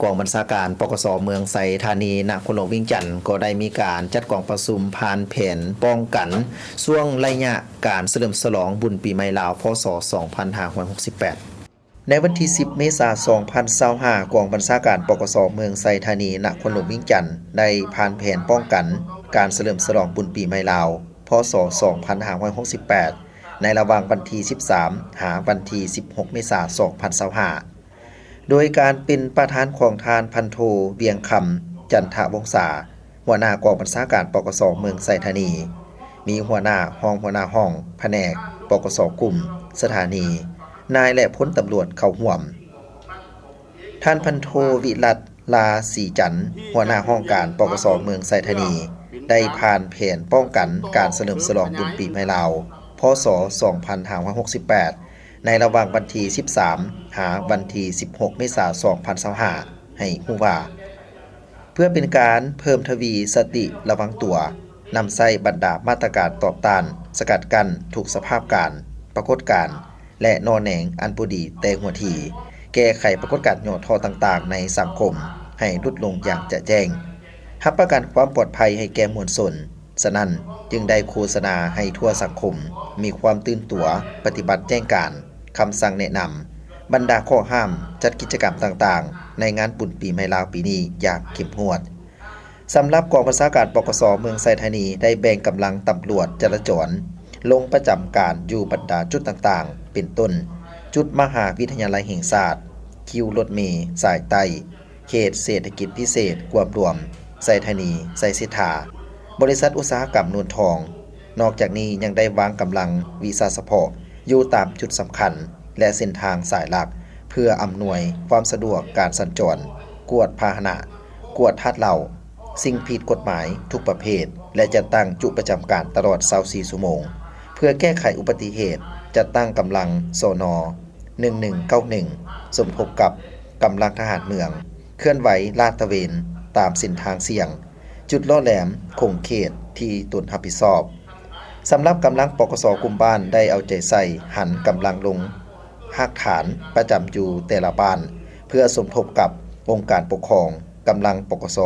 ກອງບັນຊາການ ປກສ ເມືອງໄຊທານີ ນະຄອນຫຼວງວຽງຈັນ ກໍໄດ້ມີການຈັດກອງປະຊຸມຜ່ານແຜນປ້ອງກັນ ຊ່ວງໄລຍະການສະເຫຼີມສະຫຼອງບຸນປີໃໝ່ລາວ ພ.ສ. ສອງພັນຫ້າຮ້ອຍຫົກສິບແປດ. ໃນວັນທີສິບ ເມສາ ສອງພັນຊາວຫ້າ ກອງບັນຊາການ ປກສ ເມືອງໄຊທານີ ນະຄອນຫຼວງວຽງຈັນ ໄດ້ຜ່ານແຜນປ້ອງກັນການສະເຫຼີມສະຫຼອງບຸນປີໃໝ່ລາວ ພ.ສ. ສອງພັນຫ້າຮ້ອຍຫົກສິບແປດ ໃນລະຫວ່າງວັນທີສິບສາມ ຫາວັນທີສິບຫົກ ເມສາ ສອງພັນຊາວຫ້າ ໂດຍການເປັນປະທານຂອງທ່ານ ພັນໂທ ວຽງຄຳ ຈັນທະວົງສາ ຫົວໜ້າກອງບັນຊາການ ປກສ ເມືອງໄຊທານີ, ມີຫົວໜ້າ, ຮອງຫົວໜ້າຫ້ອງ, ພະແນກ, ປກສ ກຸ່ມ, ສະຖານີ, ນາຍ ແລະ ພົນຕຳຫຼວດເຂົ້າຮ່ວມ. ທ່ານ ພັນໂທ ວິລັດ ລາສີຈັນ ຫົວໜ້າຫ້ອງການ ປກສ ເມືອງໄຊທານີ ໄດ້ຜ່ານແຜນປ້ອງກັນການສະເຫຼີມສະຫຼອງບຸນປີໃໝ່ລາວ ພ.ສ. ສອງພັນຫ້າຮ້ອຍຫົກສິບແປດ ໃນລະຫວ່າງວັນທີສິບສາມ ຫາວັນທີສິບຫົກ ເມສາ ສອງພັນຊາວຫ້າ ໃຫ້ຮູ້ວ່າ ເພື່ອເປັນການເພີ່ມທະວີສະຕິລະວັງຕົວ, ນຳໃຊ້ບັນດາມາດຕະການຕອບຕ້ານ, ສະກັດກັ້ນທຸກສະພາບການ, ປາກົດການ ແລະ ໜໍ່ແໜງອັນບໍ່ດີແຕ່ຫົວທີ, ແກ້ໄຂປາກົດການຫຍໍ້ທໍ້ຕ່າງໆໃນສັງຄົມໃຫ້ຫຼຸດລົງຢ່າງຈະແຈ້ງ, ຮັບປະກັນຄວາມປອດໄພໃຫ້ແກ່ມວນຊົນ. ສະນັ້ນ, ຈຶ່ງໄດ້ໂຄສະນາໃຫ້ທົ່ວສັງຄົມມີຄວາມຕື່ນຕົວ, ປະຕິບັດແຈ້ງການ, ຄຳສັ່ງແນະນຳ, ບັນດາຂໍ້ຫ້າມ, ຈັດກິດຈະກຳຕ່າງໆໃນງານບຸນປີໃໝ່ລາວປີນີ້ຢ່າງເຂັ້ມງວດ. ສຳລັບກອງບັນຊາການ ປກສ ເມືອງໄຊທານີ ໄດ້ແບ່ງກຳລັງຕຳຫຼວດຈະລາຈອນລົງປະຈຳການຢູ່ບັນດາຈຸດຕ່າງໆ ເປັນຕົ້ນ ຈຸດມະຫາວິທະຍາໄລແຫ່ງຊາດ, ຄິວລົດເມສາຍໃຕ້, ເຂດເສດຖະກິດພິເສດກວມລວມ ໄຊທານີ, ໄຊເສດຖາ, ບໍລິສັດອຸດສາຫະກຳໂນນທອງ. ນອກຈາກນີ້ຍັງໄດ້ວາງກຳລັງວິຊາສະເພາະຢູ່ຕາມຈຸດສຳຄັນ ແລະ ເສັ້ນທາງສາຍຫຼັກ ເພື່ອອຳນວຍຄວາມສະດວກການສັນຈອນ, ກວດພາຫະນະ, ກວດທາດເຫຼົ້າ, ສິ່ງຜິດກົດໝາຍທຸກປະເພດ ແລະ ຈັດຕັ້ງຈຸດປະຈຳການຕະຫຼອດຊາວສີ່ຊົ່ວໂມງ. ເພື່ອແກ້ໄຂອຸບັດຕິເຫດ, ຈັດຕັ້ງກຳລັງ ສນ ໜຶ່ງໜຶ່ງເກົ້າໜຶ່ງ ສົມທົບກັບກຳລັງທະຫານເມືອງ ເຄື່ອນໄຫວລາດຕະເວນຕາມເສັ້ນທາງສ່ຽງ, ຈຸດຫຼໍ່ແຫຼມຂົງເຂດທີ່ຕົນຮັບຜິດຊອບ. ສຳລັບກຳລັງ ປກສ ກຸ່ມບ້ານ ໄດ້ເອົາໃຈໃສ່ຫັນກຳລັງລົງຮາກຖານປະຈຳຢູ່ແຕ່ລະບ້ານ ເພື່ອສົມທົບກັບອົງການປົກຄອງ, ກຳລັງ ປກສ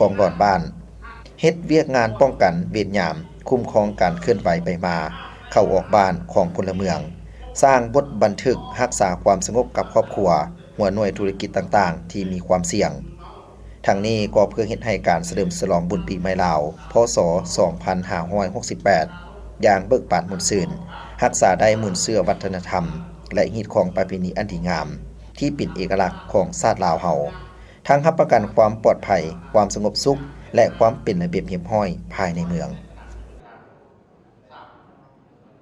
ກອງຫຼອນບ້ານ ເຮັດວຽກງານປ້ອງກັນເວນຍາມ, ຄຸ້ມຄອງການເຄື່ອນໄຫວໄປມາເຂົ້າອອກບ້ານຂອງພົນລະເມືອງ, ສ້າງບົດບັນທຶກຮັກສາຄວາມສະຫງົບກັບຄອບຄົວ, ຫົວໜ່ວຍທຸລະກິດຕ່າງໆທີ່ມີຄວາມສ່ຽງ. ທັງນີ້ກໍເພື່ອເຮັດໃຫ້ການສະເຫຼີມສະຫຼອງບຸນປີໃໝ່ລາວ ພ.ສ. ສອງພັນຫ້າຮ້ອຍຫົກສິບແປດ ຢ່າງເບີກບານມ່ວນຊື່ນ, ຮັກສາໄດ້ມູນເຊື້ອວັດທະນະທຳ ແລະ ຮີດຄອງປະເພນີອັນດີງາມ ທີ່ເປັນເອກະລັກຂອງຊາດລາວເຮົາ. ທັງຮັບປະກັນຄວາມປອດໄພ, ຄວາມສະຫງົບສຸກ ແລະ ຄວາມເປັນລະບຽບຮຽບຮ້ອຍພາຍໃນເມືອງ.